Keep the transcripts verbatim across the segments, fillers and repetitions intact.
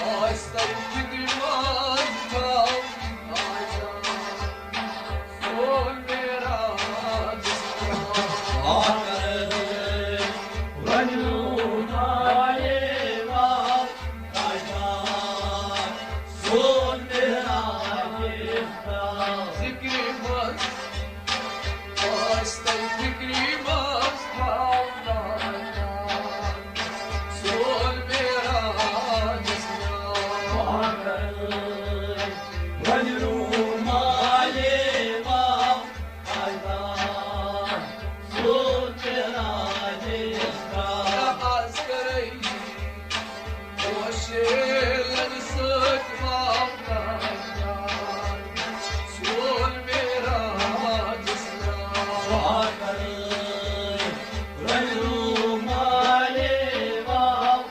آستَے فِکرِ منٛز تھاو، آسان سون معراج اسلام۔ آخر ؤنِو مالے واو، آسان سون معراج اسلام۔ ذِکرِ منٛز آستَے فِکرِ منٛز تھاو، آسان سون معراج اسلام۔ آخر ؤنِو مالے واو، آسان سون معراج اسلام۔ آز کرے پوشیلن سۭتۍ واو، آسان سون معراج اسلام۔ آخر ؤنِو مالے واو،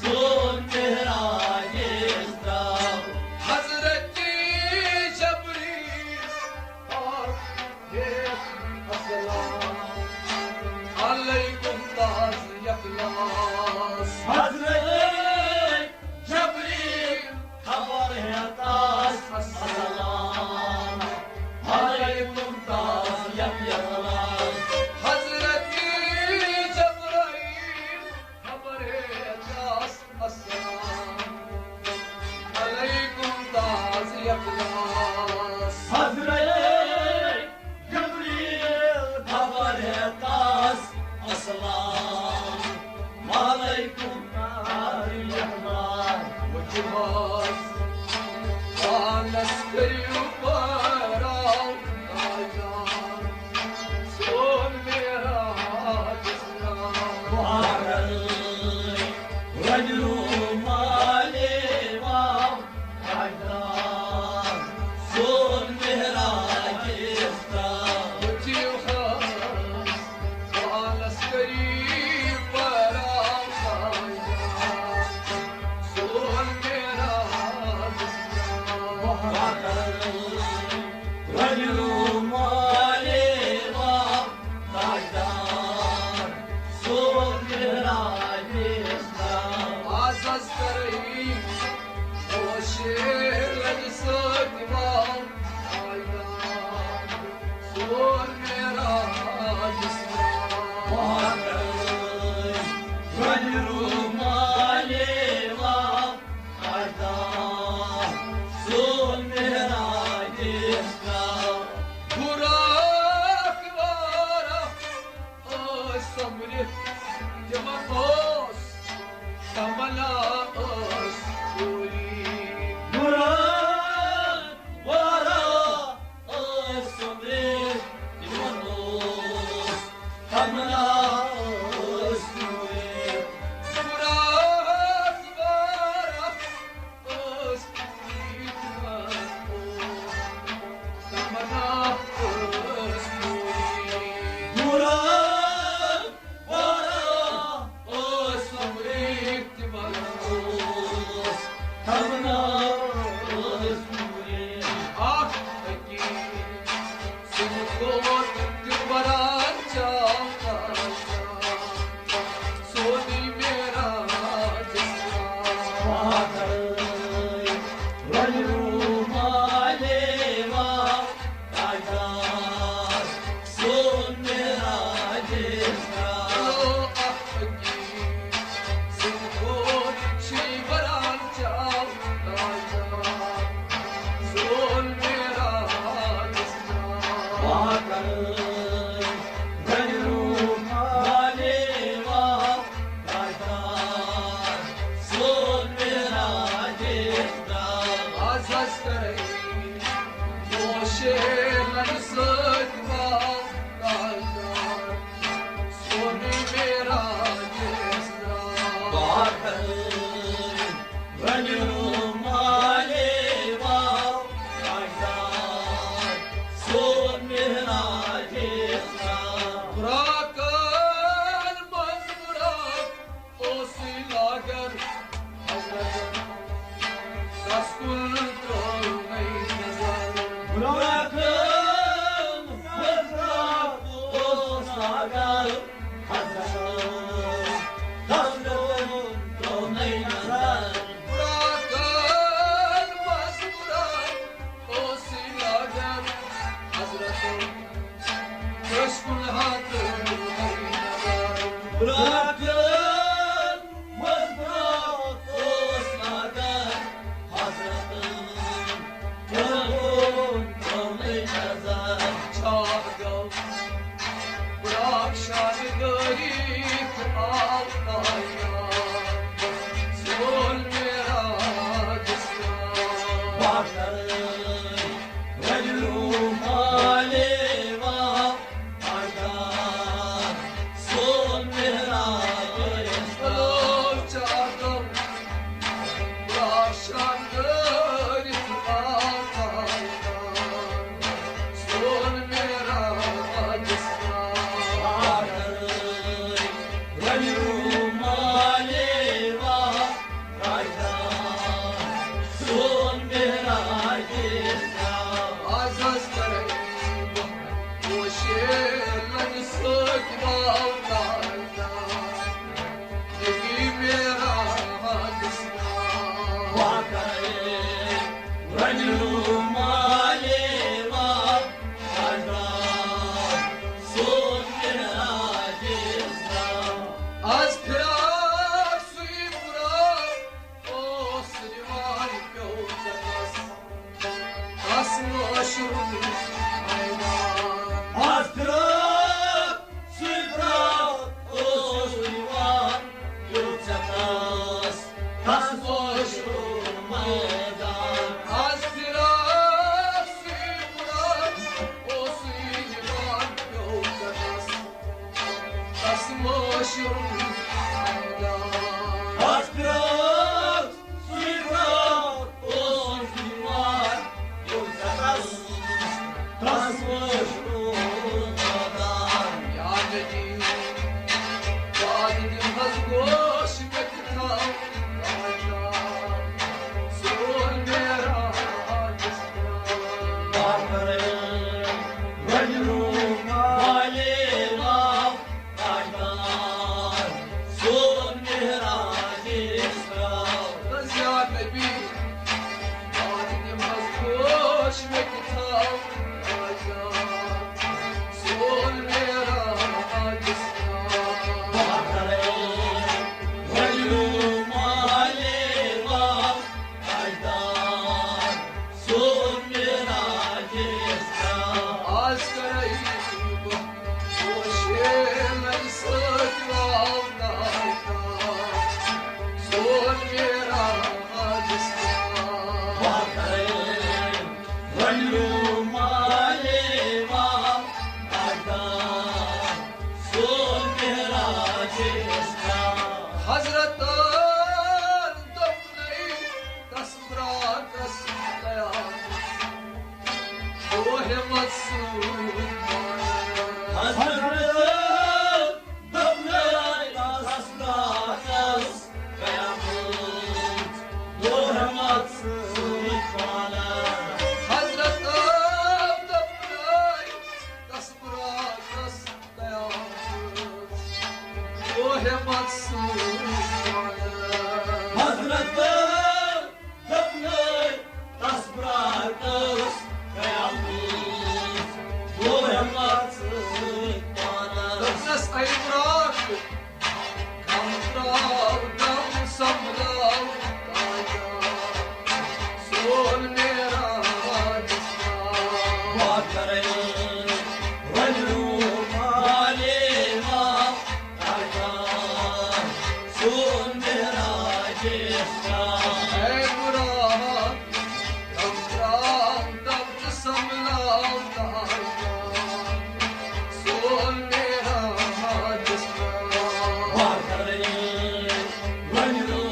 سون معراج اسلام۔ حضرت جبریل آو، ہے السلام علیکم تاز اخلاص۔ حضرت جبریل خبر ہے تاز السلام علیکم تاز اخلاص۔ حضرت جبرائیل خبر ہے تاز السلام علیکم تاز اخلاص۔ حضرت جبریل خبر ہے تاز السلام علیکم تاز اخلاص۔ وچھِو حظ پانس کٔرِو پٲراو، آسان سون معراج اسلام۔ آخر ؤنِو مالے واو، آسان سون معراج اسلام۔ وچھِو حظ پانس کٔرِو پٲراو، آسان سون معراج اسلام۔ آخر ؤنِو مالے واو، آسان سون معراج اسلام۔ آز حظ کرے پوشیلن سۭتۍ واو، آسان سون معراج اسلام۔ آخر ؤنِو مالے واو، آسان سون معراج اسلام۔ بُراق واریاہ ٲسۍ سۄمبرِتھ، تِمن اوس تمنا ٲس پوٗری۔ بُراق واریاہ ٲسۍ سۄمبرِتھ، تِمن اوس تمنا ٲس پوٗری۔ بُراق واریاہ ٲسۍ پوٗری، تِمن اوس تمنا ٲس پوٗری۔ بُراق واریاہ ٲسۍ سۄمبرِتھ، تِمن اے مراد، تم ترام تم چھ سملاو تایا، سون میرا جسم۔ واہ کرے، ونیو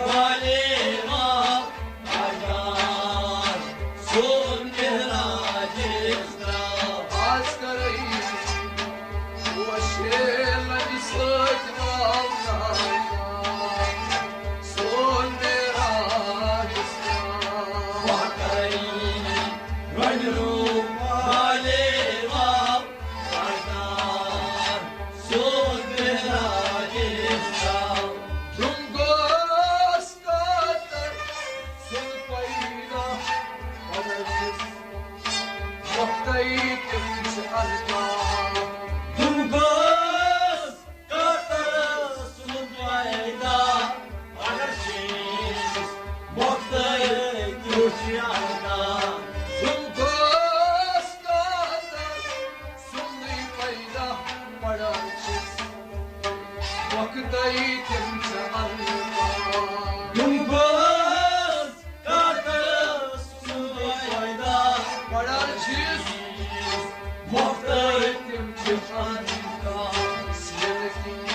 والے ما، آیار، سون میرا جسم۔ آز کرے، وشے لگی سوچ ما، آیار، سون میرا جسم۔ واہ کرے، ونیو والے ما، آیار، سون میرا جسم۔ تم گوس کاتر سن پیدا، مگر چھس وقتئی تم چھ الگا۔ تم گوس کاتر سن پیدا، مگر چھس وقتئی تم چھ الگا۔ تم گوس کاتر سُنٛدٕے پیدا پران چھِس، وقتَے تِم چھِ الگا۔ تِم بٲژ کتھ سُنٛدٕے پیدا پران چھِس، وقتَے تِم چھِ الگا۔ ییٚلہِ تِم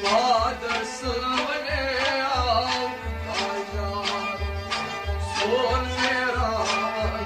پادر سلونے آو آزار، سون میرا آزار۔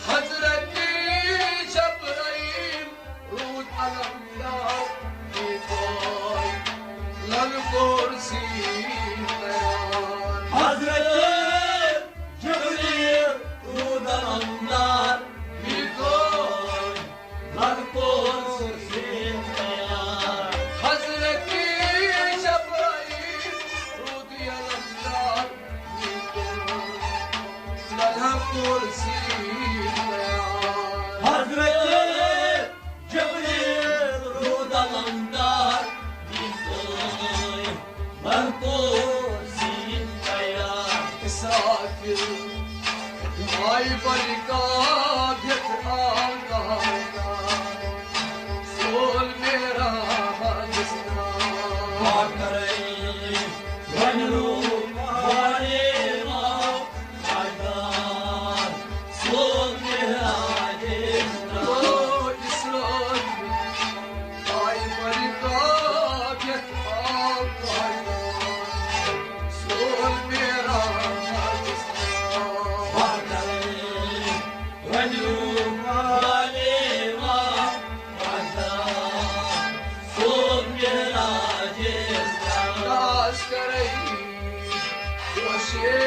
حضرت جبرائیل روٗد علمدار، یہِ گوٚو لل کورسی تیار۔ حضرت جبرائیل روٗد علمدار، یہِ گوٚو لل کورسی تیار۔ حضرت جبرائیل روٗد علمدار، یہِ گوٚو لل کورسی تیار۔ حضرت جبرائیل روٗد علمدار، یہِ گوٚو لل کورسی تیار۔ اسرافیل آیہِ برکات ہٮ۪تھ آو تاجدار، سون معراج اسرافیل۔ پاک کرے ونیو والے ما، آزار، سون معراج اسرافیل۔ آیہِ برکات ہٮ۪تھ آو تاجدار، سون معراج اسرافیل۔ پاک کرے ونیو والے ما، آزار، سون معراج اسرافیل۔ خاص کرے وشے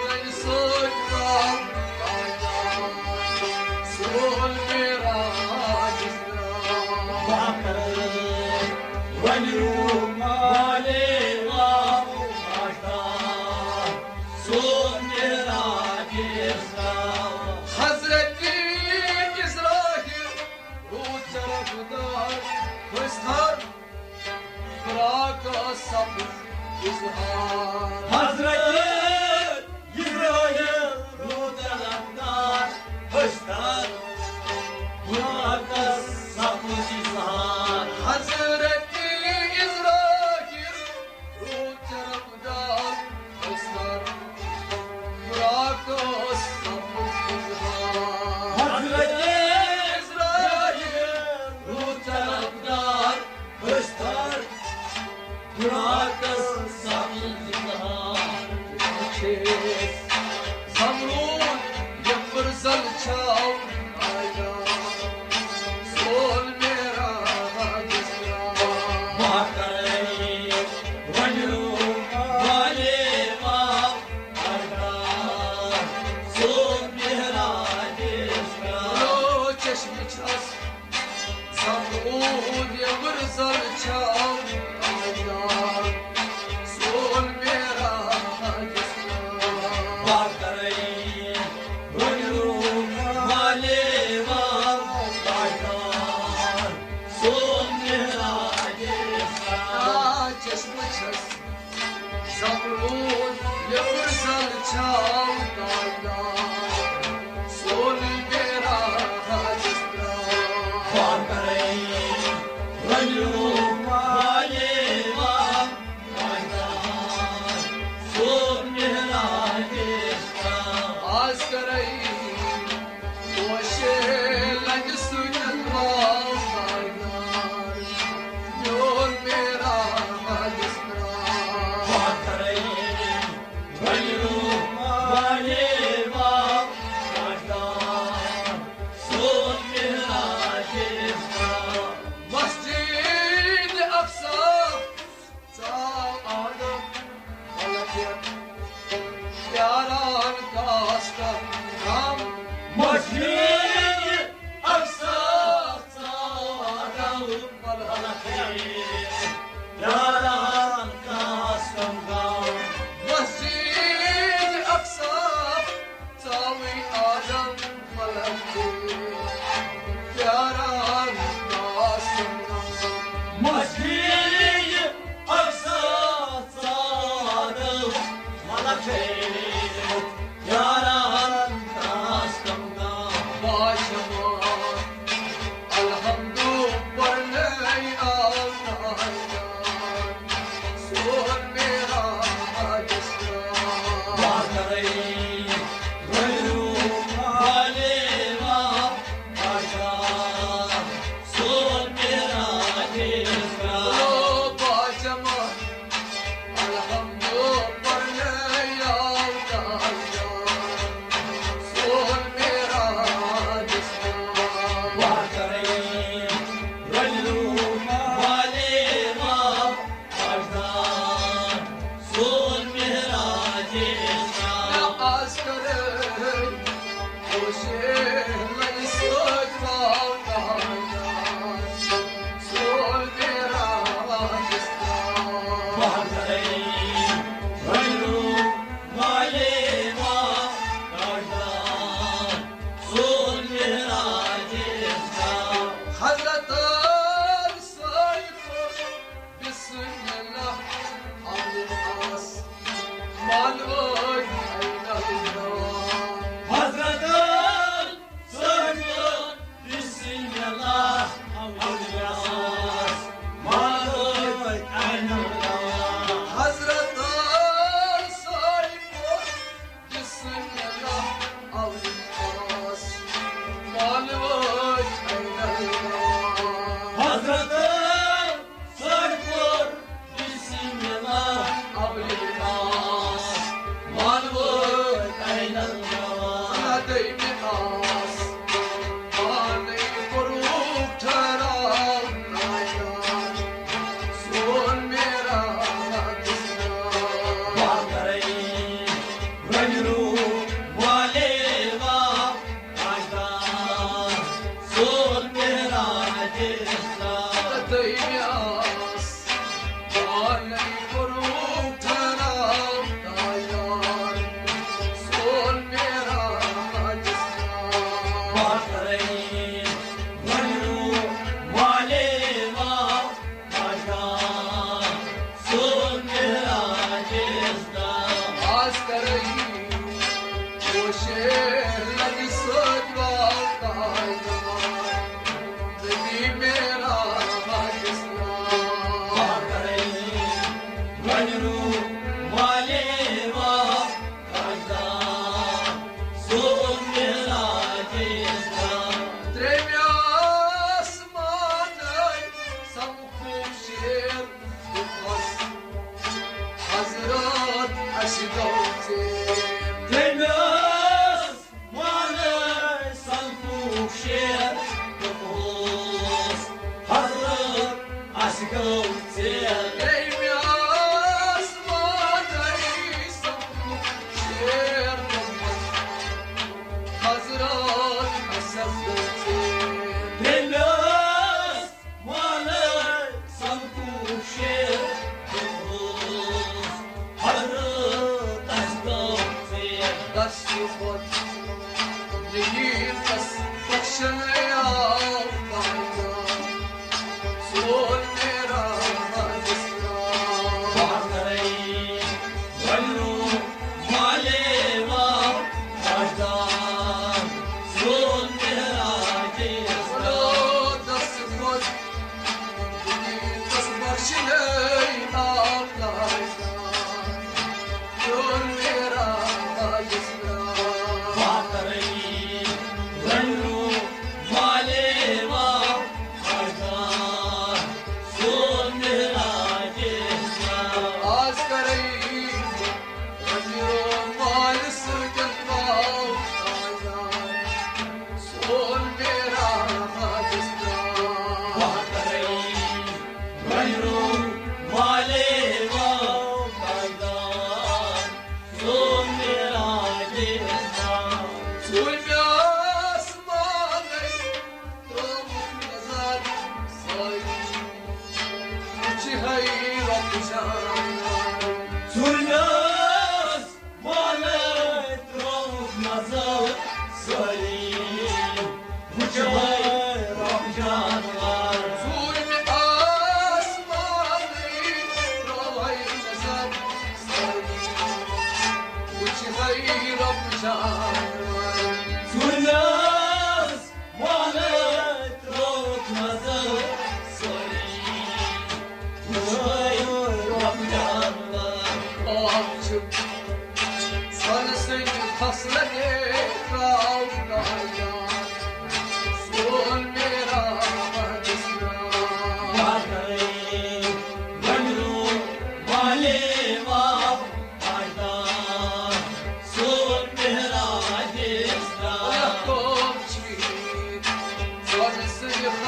وۄنۍ سۭتۍ ترٛاو آزار، سون معراج اسرافیل۔ پاک کرے ونیو والے ما، آزار، سون معراج اسرافیل۔ حضرت اسرافیل روٗد چرخدار، ۂسۍ تھر فراقس سپُد اظہار۔ حضرت اسرافیل روٗد علمدار، ۂسۍ تھر فراقس سپُد اظہار۔ حضرت اسرافیل روٗد چرخدار، ۂسۍ تھر فراقس سپُد اظہار۔ حضرت اسرافیل روٗد چرخدار، ۂسۍ تھر فراقس سپُد اظہار۔ وٕچھس زبروٗد یمبٕر زل چھاو تاجدار، سون معراج اسرار۔ باکرے ؤنِو مالے وام تاجدار، سون معراج اسرار۔ آ، چشمہٕ چھس زبروٗد یمبٕر زل چھاو تاجدار، سون معراج اسرار۔ باکرے ؤنِو مالے وام تاجدار، سون معراج اسرار۔ آز کرے پوشے لنجہِ سۭتۍ واو تاجدار، میون معراج اسرار۔ باکرے ؤنِو مالے وام تاجدار، سون معراج اسرار۔ مسجد اقصی ژاو آدم ملک ہیتھ پیاران کاسٹم گام۔ مسجد اقصی ژاو آدم ملک ہیتھ پیاران کاسٹم گام۔ مسجد اقصی ژاوٕے آدم ملک پیاران کاسٹم گام۔ مسجد اقصی ژاو آدم ملک پیاران کاسٹم گام۔ باشمار الحمدو پرنے آو تاجدار، سون معراج اسرار۔ باکرے ؤنِو مالے وام تاجدار، سون معراج اسرار۔ او باجمع الحمدو پرنے آو تاجدار، سون معراج اسرار۔ باکرے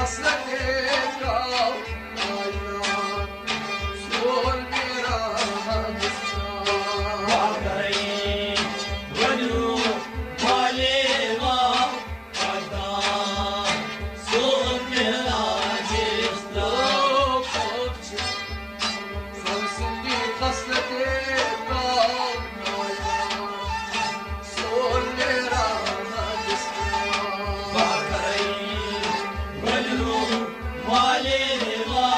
اصل دیکھا، آیا سون میرا ہندوستان۔ واقعی ونیو والے وا پردان، سون میرا ہندوستان۔ سن سندی اصل دیکھا، آیا سون میرا ہندوستان۔ واقعی ونیو والے وا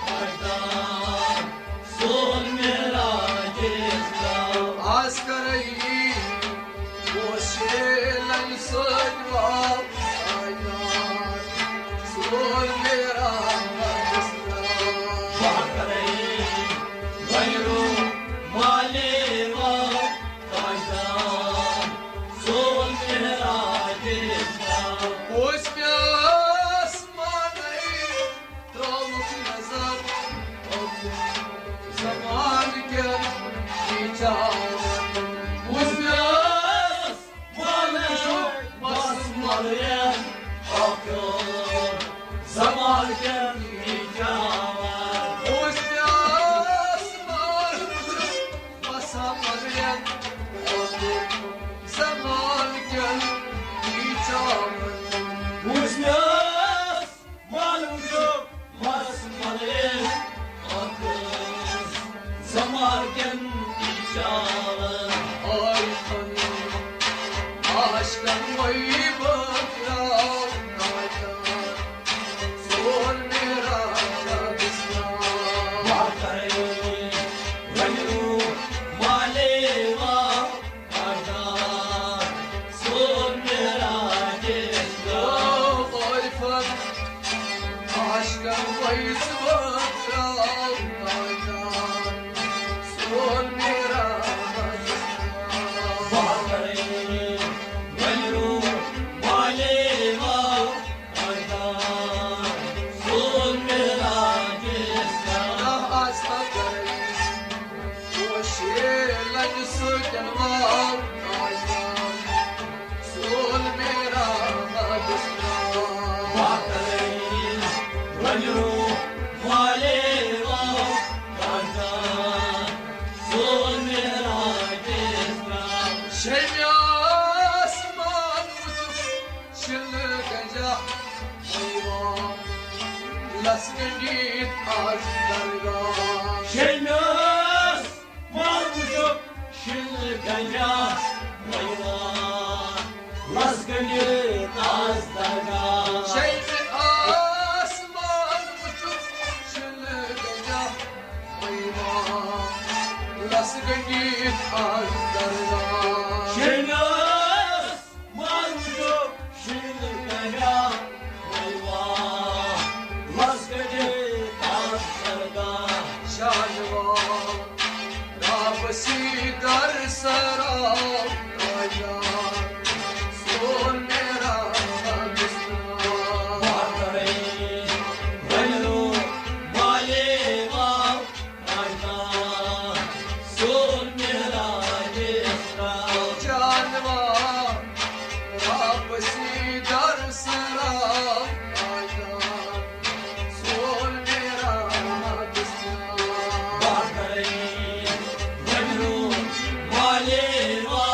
پردان، سون میرا ہندوستان۔ آز کرے کوشے لنگ سوچ وا، آیا سون میرا ہندوستان۔ واقعی ونیو والے وا پردان، سون میرا ہندوستان۔ اوس پیاس مانے ترٛووُکھ نظر زمان کٮ۪ن نیچاوَن۔ بوٗزنَس وَنان چھُ بس مۄلرٮ۪ن اَکھ زمان کٮ۪ن نیچاوَن۔ بوٗزنَس وَنان چھُ بس مۄلرٮ۪ن اَکھ زمان کٮ۪ن نیچاوَن۔ بوٗزنَس وَنان چھُ بس مۄلرٮ۪ن اَکھ زمان کٮ۪ن نیچاوَن۔ آے فن عاشقن وۄنۍ بٲگراو ناچان۔ سون میرا ہندوستان۔ واقعی ونیو والے وا پردان، سون میرا ہندوستان۔ آے فن عاشقن وۄنۍ بٲگراو ناچان۔ سون میرا ہندوستان۔ واقعی ونیو والے وا پردان، سون میرا ہندوستان۔ آز کرے کوشے لنگ سوچ وا، آیا سون میرا ہندوستان۔ واقعی ونیو والے وا پردان، سون میرا ہندوستان۔ شیمی آسمان وُچھُکھ شِلہٕ گنجا، لس گنڈیت آز درگاہ۔ شیمی آسمان وُچھُکھ شِلہٕ گنجا، لس گنڈیت آز درگاہ۔ شیمی آسمان وُچھُکھ شِلہٕ گنجا، لس گنڈیت آز درگاہ۔ شیمی آسمان وُچھُکھ شِلہٕ گنجا، وای واہ، لس گنڈیت آز درگاہ۔ شانوار رب سی در سرا، آیا سون میرا ہندوستان۔ واقعی ونیو والے وا پردان، سون میرا ہندوستان۔ جانوار رب سی در سرا، آیا سون میرا ہندوستان۔ واقعی ونیو والے وا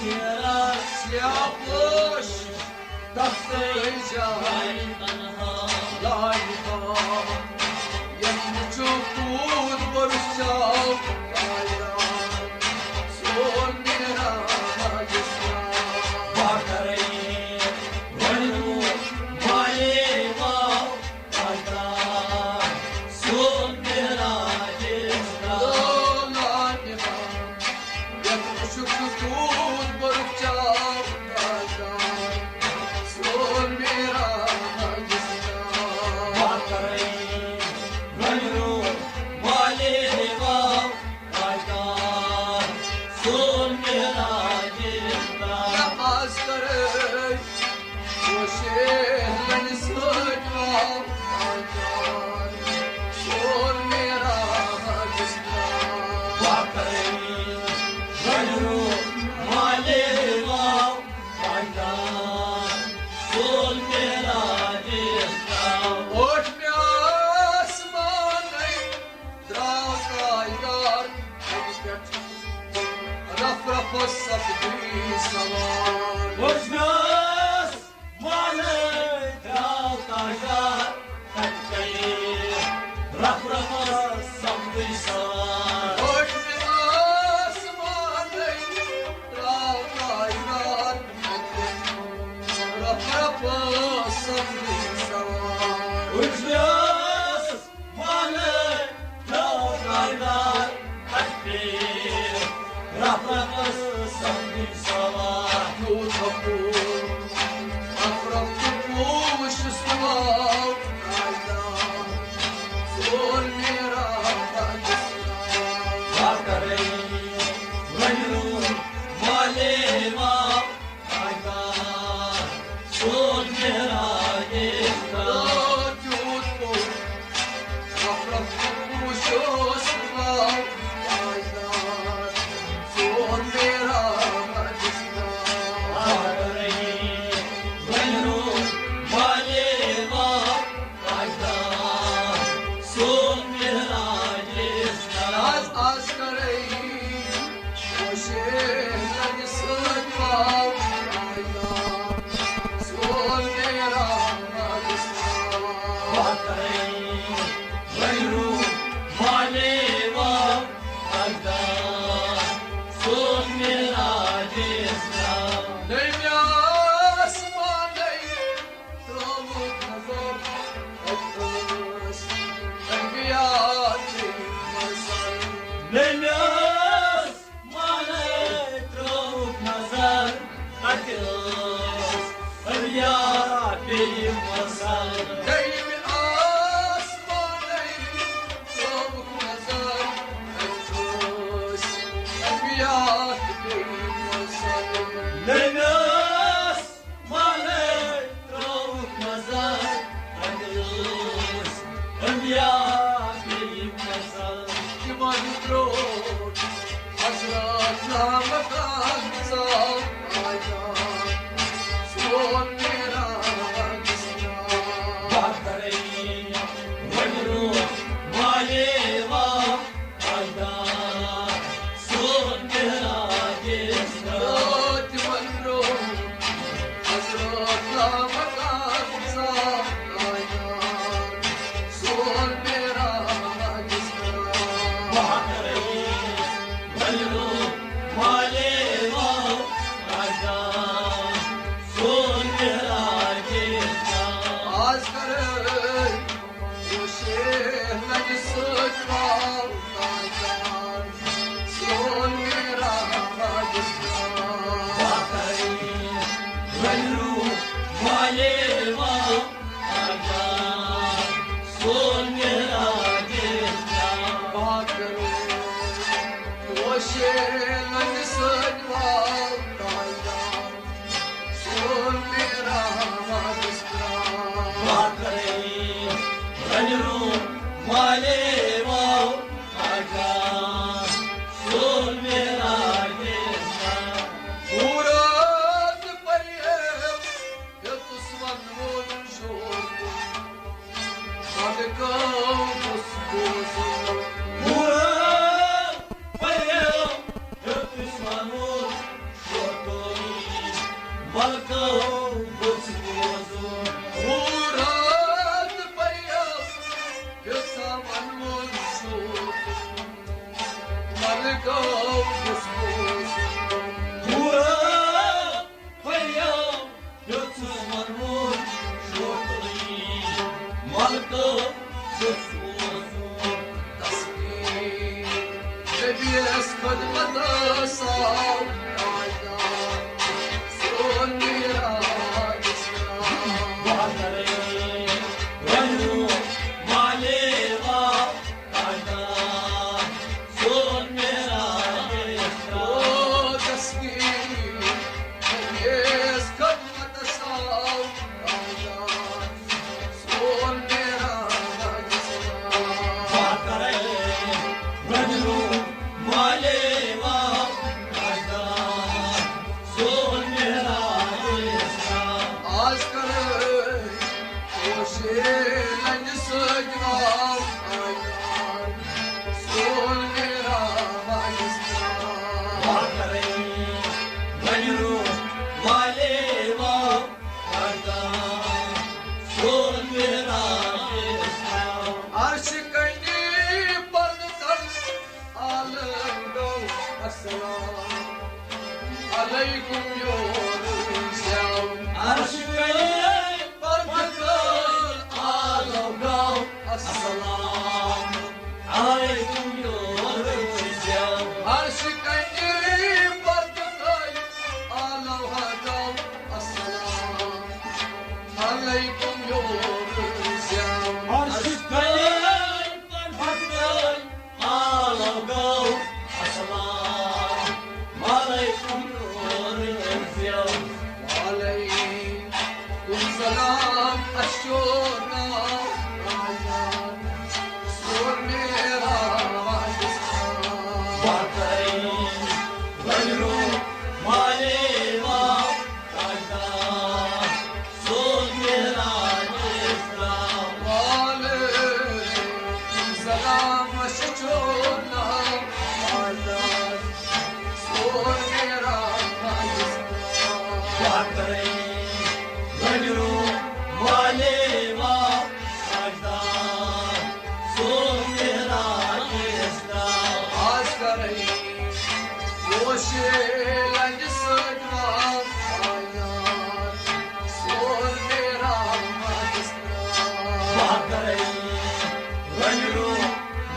سیاہ پوش تَتھ جایہِ تنہا، لایہِ ہا، یَتھ وٕچھو کوٗت بوٚرُس چاو پایدار، سون معراج اسلام۔ واہ کرے ؤنِو مالے واو پایدار، سون معراج اسلام۔ لالہٕ ہا، یَتھ وٕچھُکھ ژٕ کوٗت بوٚرُس چاو پایدار، سون معراج اسلام۔ واہ کرے ؤنِو مالے واو پایدار، سون معراج اسلام۔ نماز کرے وٕچھے لَنہِ سۭتۍ واو پایدار، سون معراج اسلام۔ واہ کرے ؤنِو مالے واو پایدار، سون معراج اسلام۔ ٲٹھمہِ آسمانَے درٛاو تاجدار، اَتہِ پٮ۪ٹھ رَف رَفَس سَپدٕے سوار۔ وٕچھنَس مانَے درٛاو تاجدار، اَتہِ پٮ۪ٹھ رَف رَفَس سَپدٕے سوار۔ ٲٹھمہِ آسمانَے درٛاو تاجدار، اَتہِ پٮ۪ٹھ رَف رَفَس سَپدٕے سوار۔ وٕچھنَس مانَے درٛاو تاجدار، اَتہِ پٮ۪ٹھ رَف رَفَس سَپدٕے سوار۔ یوٗتاہ پوٗر اَفرَف تہٕ پوٗشِس تہٕ واو تاجدار، سون معراج اسلام۔ واہ کرے ؤنِو مالے واو پایدار، سون معراج اسلام۔ تیوٗت کوٚر اَفرَف تہٕ پوٗشِس واو تاجدار، سون معراج اسلام۔ واہ کرے ؤنِو مالے واو پایدار، سون معراج اسلام۔ آز، آز کرے وٕچھے لَنہِ سۭتۍ واو پایدار، سون معراج اسلام۔ واہ کرے ؤنِو مالے واو پایدار، سون معراج اسلام۔ نٔوۍ آسمانَے ترٛووُکھ نظر، اَتہِ ٲسۍ انبیاء تہٕ مرسل۔ نٔوۍ آسمانَے ترٛووُکھ نظر، اَتہِ ٲسۍ انبیاء بیٚیہِ مرسل۔ دوٚیمہِ آسمانَے ترٛووُکھ نظر، اَتہِ ٲسۍ انبیاء تہٕ بیٚیہِ مرسل۔ نٔوۍ آسمانَے ترٛووُکھ نظر، اَتہِ ٲسۍ انبیاء بیٚیہِ مرسل۔ تِمَن برٛونٛٹھ حضرت رحمت عالم آیات، سون معراج اسلام۔ ملکو گوٚژھ بوزُن۔ ہورات پریو، یوٚژھ ونوُن شوق۔ ملکو گوٚژھ بوزُن۔ ہورات پریو، یوٚژھ ونوُن شوق۔ ملکو گوٚژھ بوزُن۔ تسبیح نبیَس خدمتس آو تاجدار، سون معراج اسلام۔ بہترین ونیو مالے واو تاجدار، سون معراج اسلام۔ او تسبیح نبیَس خدمتس آو تاجدار، سون معراج اسلام۔ بہترین ونیو مالے واو تاجدار، سون معراج اسلام۔ آز کرے کوشے لنج سجاو تاجدار، سون معراج اسلام۔ بہترین ونیو مالے واو عرش کنی پردٕ تل عالم گو السلام علیکم یور زیو۔ عرش کنی پردٕ تل عالم گو السلام علیکم یور زیو۔ عرش کنی پردٕ تل عالم گو السلام علیکم یور زیو۔ عرش کنی پردٕ تل عالم گو السلام علیکم یور زیو۔ وعلیکم سلام، اَسہِ چھُ ناو راجا، سون معراج اسلام۔ بہترین ونیو مالے واو تاجدار، سون معراج اسلام۔ وعلیکم سلام، اَسہِ چھُ ناو راجا، سون معراج اسلام۔ بہترین ونیو مالے واو تاجدار، سون معراج اسلام۔ آز کرے کوشے لنج سجاو تاجدار، سون معراج اسلام۔ بہترین ونیو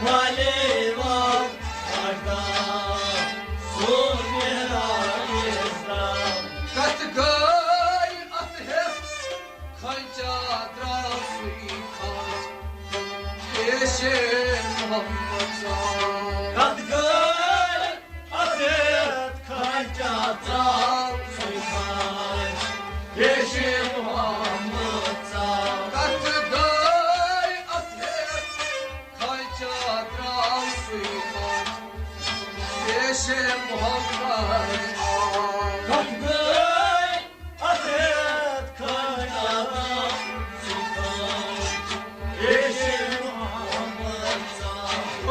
مالے واو تاجدار، سون معراج اسلام۔ کتھ گٔے اتھ ہیتھ کھنچا درٛاو سُے کھنچ پیشے محمد صاحب۔ کتھ گٔے اتھ ہیتھ کھنچا درٛاو سُے کھنچ پیشے محمد صاحب۔ کتھ گٔے اتھ ہیتھ کھنچا درٛاو سُے کھنچ پیشے محمد صاحب۔ کتھ گٔے اتھ ہیتھ کھنچا درٛاو سُے کھنچ پیشے محمد صاحب۔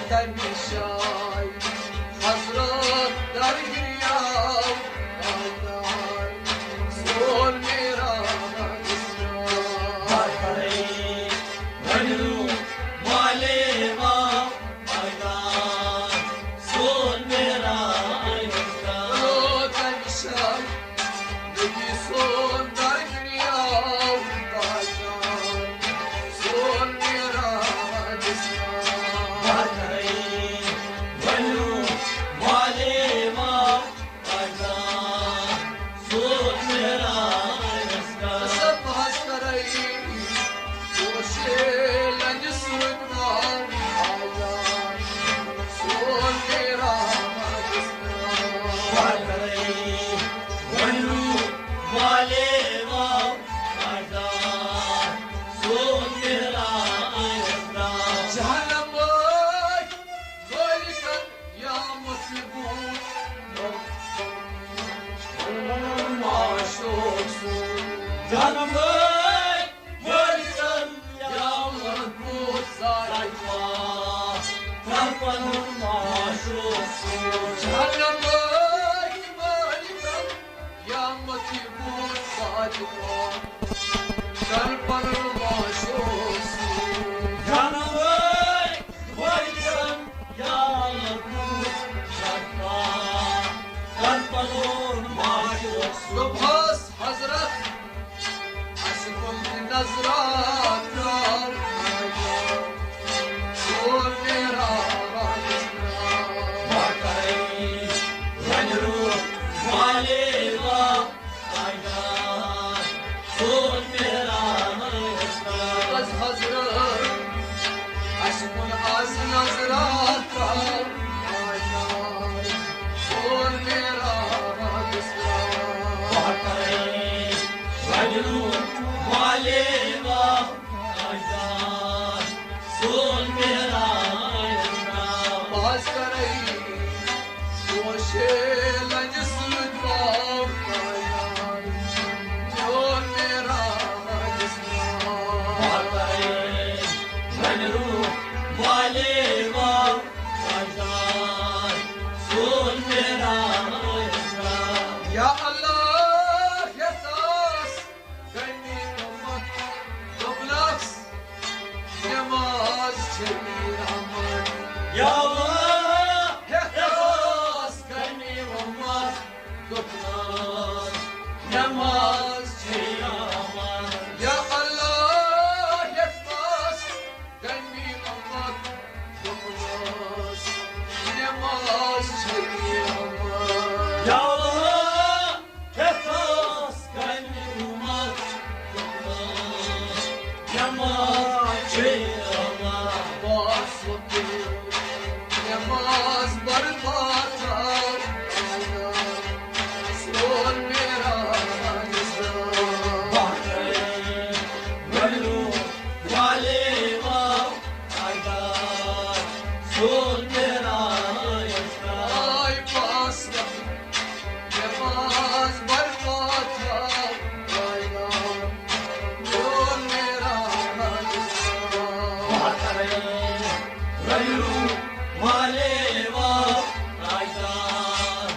تمہِ جایہِ حضرت درگریاو پایدار، سون میرا پایدار۔ ؤنِو والے واو پایدار، سون میرا پایدار۔ او تمہِ جایہِ نبی سون درگریاو پایدار، سون میرا پایدار۔ ؤنِو والے واو پایدار، سون میرا پایدار۔ سب حضرت رئی، پوشے لنجہِ سۭتۍ واو پایدار، سون میرا پایدار۔ ؤنِو والے واو پایدار، سون میرا پایدار۔ جہنم مٲلکن یا مصیبوت، معشوق سون۔ جہنم مٲلکن یا مصیبوت، ساجوا، ترپن معشوق سون۔ جہنم مٲلکن یا مصیبوت، ساجوا، ترپن معشوق سون۔ جہنم مٲلکن یا مصیبوت، ساجوا، ترپن معشوق سون۔ دوٚپہَس حضرت، اَسہِ کُن تہِ نظرا ترٛاو، سون میرا پایدار۔ والے واو پایدار، سون میرا پایدار۔ حضرت، اَسہِ کُن آز نظرا ترٛاو، پایدار، سون میرا پایدار۔ والے واو پایدار، سون میرا پایدار۔ باز کرے پوشے لنجہِ سۭتۍ واو پایدار، میون میرا پایدار۔ والے واو پایدار، سون میرا پایدار۔ یا اللہ، یتھ آس غنیمت، دوٚپنس نماز چھے رحمت۔ یا اللہ، یتھ آس غنیمت، دوٚپنس نماز چھے رحمت۔ یا اللہ، یتھ آس غنیمت، دوٚپنس نماز چھے رحمت۔ یا اللہ، یتھ آس غنیمت، دوٚپنس نماز چھے رحمت۔ پانٛژھ وقت نماز برپا تھاو، سون میرا پایدار۔ ؤنِو والے واو پایدار، سون میرا پایدار۔ آے پانٛژھ وقت نماز برپا تھاو، پایدار، سون میرا پایدار۔ ؤنِو والے واو پایدار،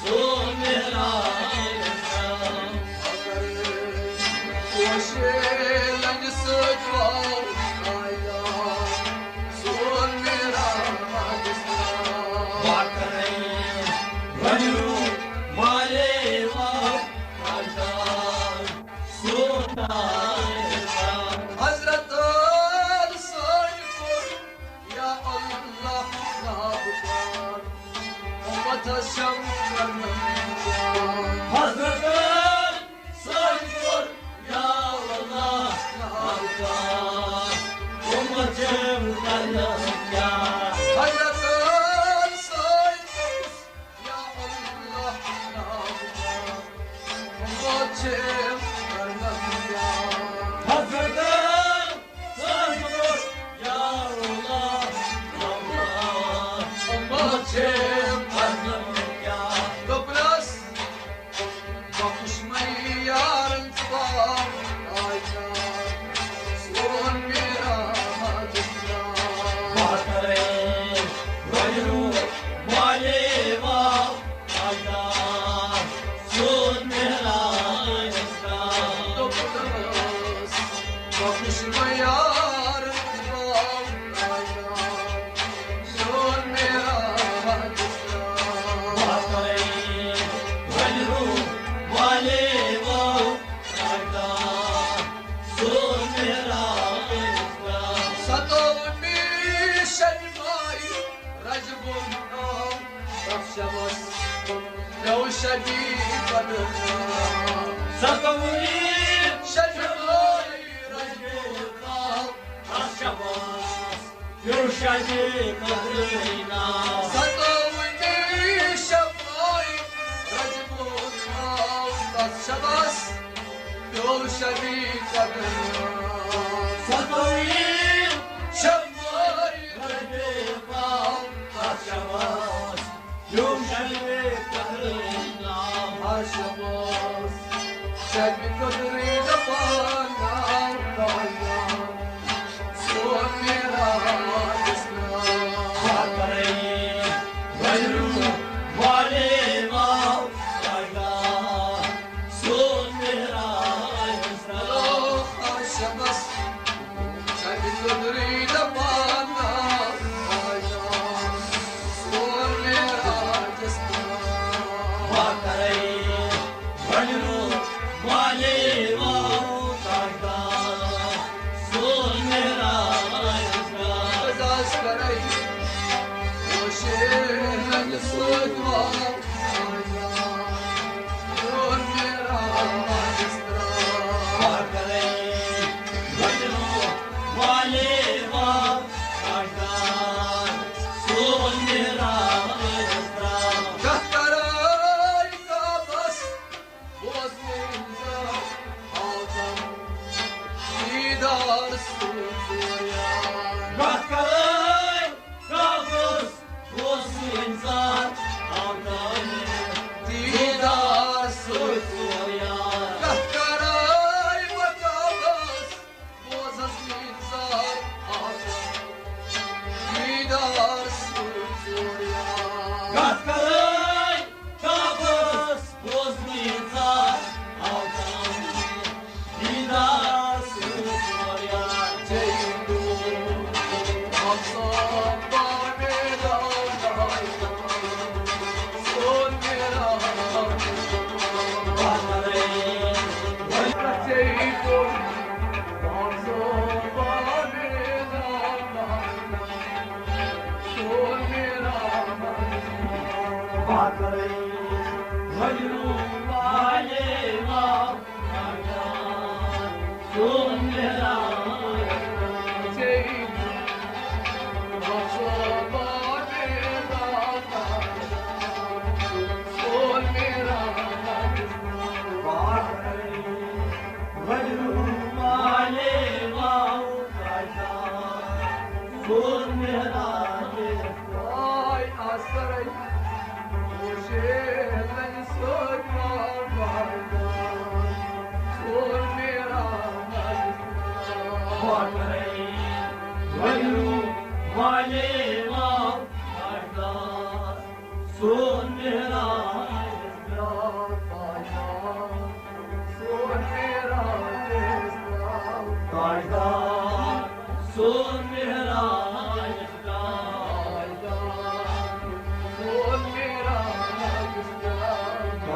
سون میرا پایدار۔ پوشے لنجہِ سۭتۍ واو پایدار، سون میرا پایدار۔ ؤنِو والے واو پایدار، سون میرا پایدار۔ حضرت سٲنۍ کوٚر یا اللہ نابکار، اُمتس چھم کرنہٕ پیار۔ حضرت سٲنۍ کوٚر یا اللہ نابکار، اُمت چھم کرنہٕ پیار۔ حضرت سٲنۍ کوٚر یا اللہ نابکار، اُمت چھم کرنہٕ پیار۔ حضرت سٲنۍ کوٚر یا اللہ نابکار، اُمت چھم کرنہٕ پیار۔ دوٚپنس بہٕ شبس پیو شبی قدر، ستوئی شبی رجب، شبس پیو شبی قدر، ستوئی شبی رجب، شبس پیو شبی قدر، ستوئی شبی رجب، شبس پیو شبی قدر، شبس شبی قدر دپان، سون میرا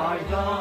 اسلام۔